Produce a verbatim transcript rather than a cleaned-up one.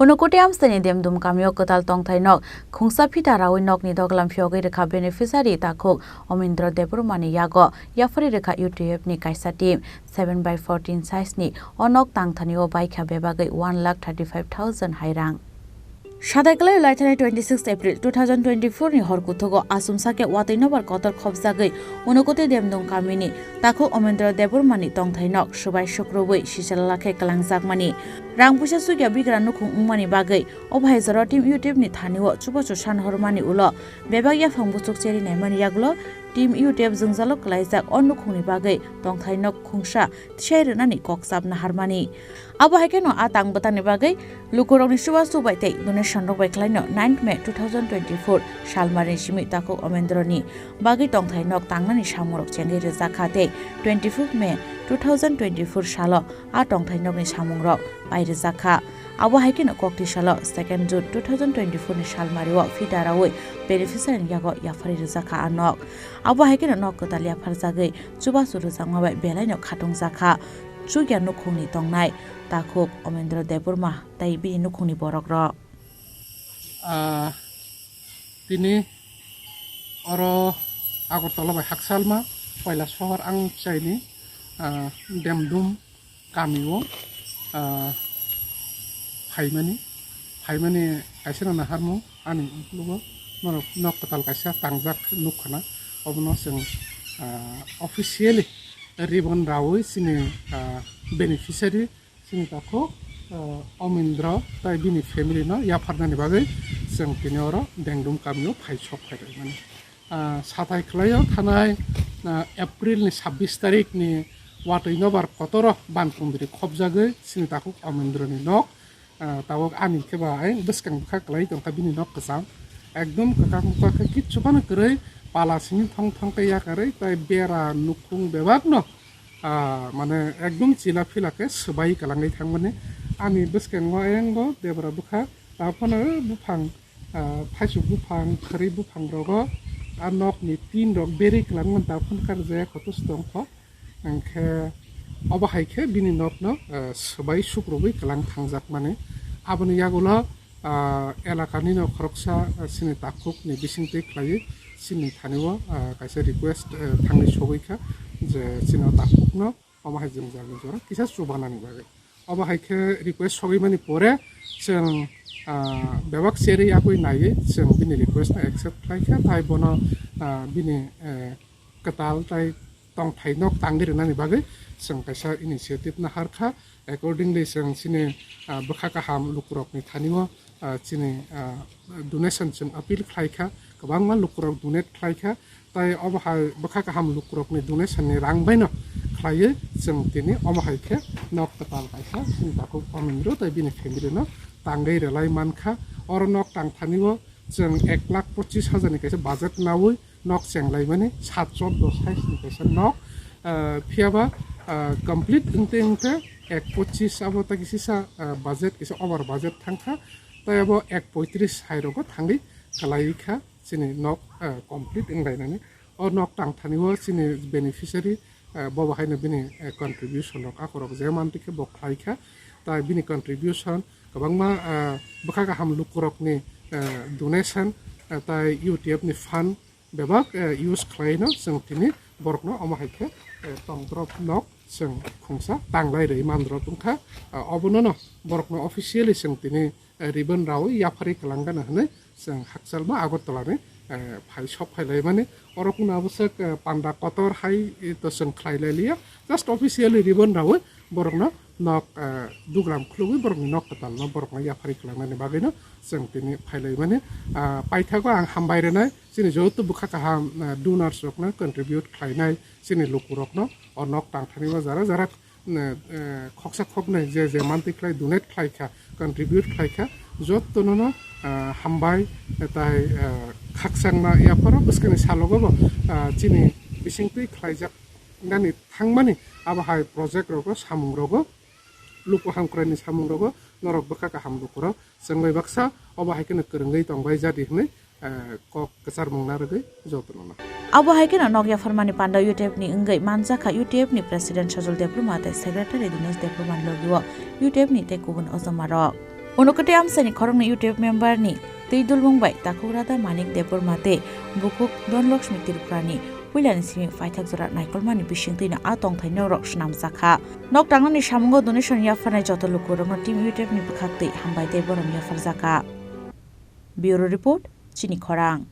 Unakoti amchaini Demdum kamio kwtal tongthai nok khungsa phita rawi nokni doglam phiyogwi rwkha beneficiary takhuk Omendra Debbarmani yago yaphari rwkha U T F ni kaisa team. Seven by fourteen size ni o nok tangthani o baikha bebagwi one lakh thirty five thousand hai rang. Sadai kwlai laithani twenty six April two thousand twenty four ni hor kuthugo asumsa khe watwi nobar kotor khopjagwi Unakoti Demdum kamini takhuk Omendra Debbarmani tongthai nok swbai sukrubwi sichalala khe kwlangjakmani rang puisa chukya bigra nukhung wngmani bagwi o bahai jora team U T F ni thani o chubachu san hormani ulo bebak yaphang buchuk cheri naimani yagulo team U T F jwngjalo kwlaijak o nukhungni bagwi tongthai nok khungsa thiyai rwnani kok chapna harmani. Abo hai kheno a tang bwtangni bagwi lukurokni chubachu bai tei donation rok bai khlaino ninth May two thousand twenty four salmari simi takhuk Omendra ni bagwi tongthai nok tangnani samungrok chengwi rwjakha tei twenty fifth May two thousand twenty four salo a tongthai nokni samungrok pai rwjakha. Abo hai kheno kokti salo second June two thousand twenty four ni salmario phita rawi beneficiary ni yago yaphari rwjakha a nok. Abo hai kheno nok kwtal yapharjagwi chubachu rwjakma bai belaino khatungjakha chukya nukhungni tongnai takhuk Omendra Debbarma tei bini nukhungni borokrok. Ah, tini oro Agartala bai haksalma Koilasohor ang chaini, ah, Demdum kamio, ah, phaimani, phaimani kaisa no naharmung ani ukologo norok nok kwtal kaisa tangjak nukkhana obono chwng, ah, officially ribbon rawi chini, ah, beneficiary chini takhuk, ah, Omendra tai bini family no yapharnani bagwi chwng tini oro Demdum kamio phai sok phaimani. Ah, sathai khwlaio thanai, ah, April ni sabbish tarik ni watwi nobar kotoro ban kundri khopjagwi chini takhuk Omendra ni nok, ah, tabuk ani khe ba ai bwskang bwkha kwlai tongkha bini nok kwcham. Ekdom kwkak bwkak khe kichu phano kwrwi pala simi thong thong khe yakarwi tai bera nukhung bebak no, ah, mane ekdom chila phila khe swbai kwlangwi thangmani. Ani bwskango ayang bo debra bwkha ta phano buphang, ah, thaisuk buphang, khwrwi buphang rogo a nok ni tin rok berwi kwlangmani ta phano karjaya kotos tongkho. Hwnkhe obo hai khe bini nok no, ah, swbai sukrubwi kwlang thangjak mani. Aboni yagulo, ah, elaka ni no khoroksa, ah, chini takhuk ni bisingtwi khlaiwi chini thani o, ah, kaisa request, ah, thangwi sogwi kha je chini o takhuk no omo hai jwngjal ni jora kisa chubanani bagwi. Obo hai khe request sogwi mani pore chwng, ah, bebak cherwi yakwi naiwi chwng bini request no accept khlai kha, tai bono, ah, bini, eh, kwtal tai tongthai nok tangwi rwnani bagwi chwng kaisa initiative nahar kha. Accordingly, chwng chini, ah, bwkha kaham lukurokni thani o, ah, chini, ah, donation chwng appeal khlai kha, kwbangma lukurok donate khlai kha. Tai obo hai bwkha kaham lukurokni donation ni rang bai no khlaiwi chwng tini omo hai khe nok kwtal kaisa chini takhuk Omendra tai bini family no tangwi rwlai man kha. Oro nok tang thani o chwng ek lakh pochis hajar ni kaisa budget nawi nok chenglaimani, sat choddo size ni kaisa nok, ah, phiyaba, ah, complete wngte wngte ek pochis abo ta kisisa, ah, budget kisa over budget thangkha, tai abo ek poitris hai rogo thangwi kwlaiwi kha chini nok, ah, complete wnglainani. O nok tangthani o chini beneficiary, ah, bobo haino bini, ah, contribution rok akorok je mantwi khe bo khlai kha, tai bini contribution kwbangma, ah, bwkha kaham lukurokni, ah, donation, ah, tai U T F ni fund bebak, eh, use khlaino chwng tini borokno omo hai khe, eh, tongdrop nok chwng khungsa tanglai rwi mandrop wngkha. Ah, obono no borokno officially chwng tini, eh, ribbon rawi yapharwi kwlangano hwnwi chwng hakchalma Agartala ni, eh, phai sok phailaimani. Oro kunu abwswk, eh, panda kotor hai, eh, to chwng khlai lai liya. Just officially ribbon rawi borokno nok, ah, dugram khulugwi borokni nok kwtalno borokno yapharwi kwlangnani bagwino chwng tini phailaimani. Ah, paithago ang hambai rwnai chini joto bwkha kaham, ah, donors rokno contribute khlainai chini lukurokno o nok tangthani o jara jara, eh, eh, khoksa khoknwi je je mantwi khlai donate khlai kha, contribute khlai kha, jotono no, ah, hambai tai, ah, khakchangma yapharo bwskangni salogo bo, ah, chini bisingtwi khlaijak nani thangmani abo hai project rogo samung rogo luku hamkraini samung rogo norok bwkha kaham lukurok chwng bai baksa obo hai kheno kwrwngwi tongbai jadi hwnwi, eh, kok kwcharmung narwgwi jotono no. Abo hai kheno nok yapharmani panda U T F ni wngwi manjakha U T F ni President Sajal Debbarma tei Secretary Dinesh Debbarma logio U T F ni tei kubun ojama rok. Unokoti amchaini khoroknwi U T F member ni twi dulmung bai takhuk Radha Manik Debbarma tei bukhuk Dhanlakshmi Tripura ni puilani simi paithak jora naikolmani bisingtwi no a tongthai nok rok swnamjakha. Nok tangnani samungo donation yapharnai joto lukurokno team U T F ni bwkhaktwi hambai tei borom yapharjakha. Bureau Report, Chini Khorang.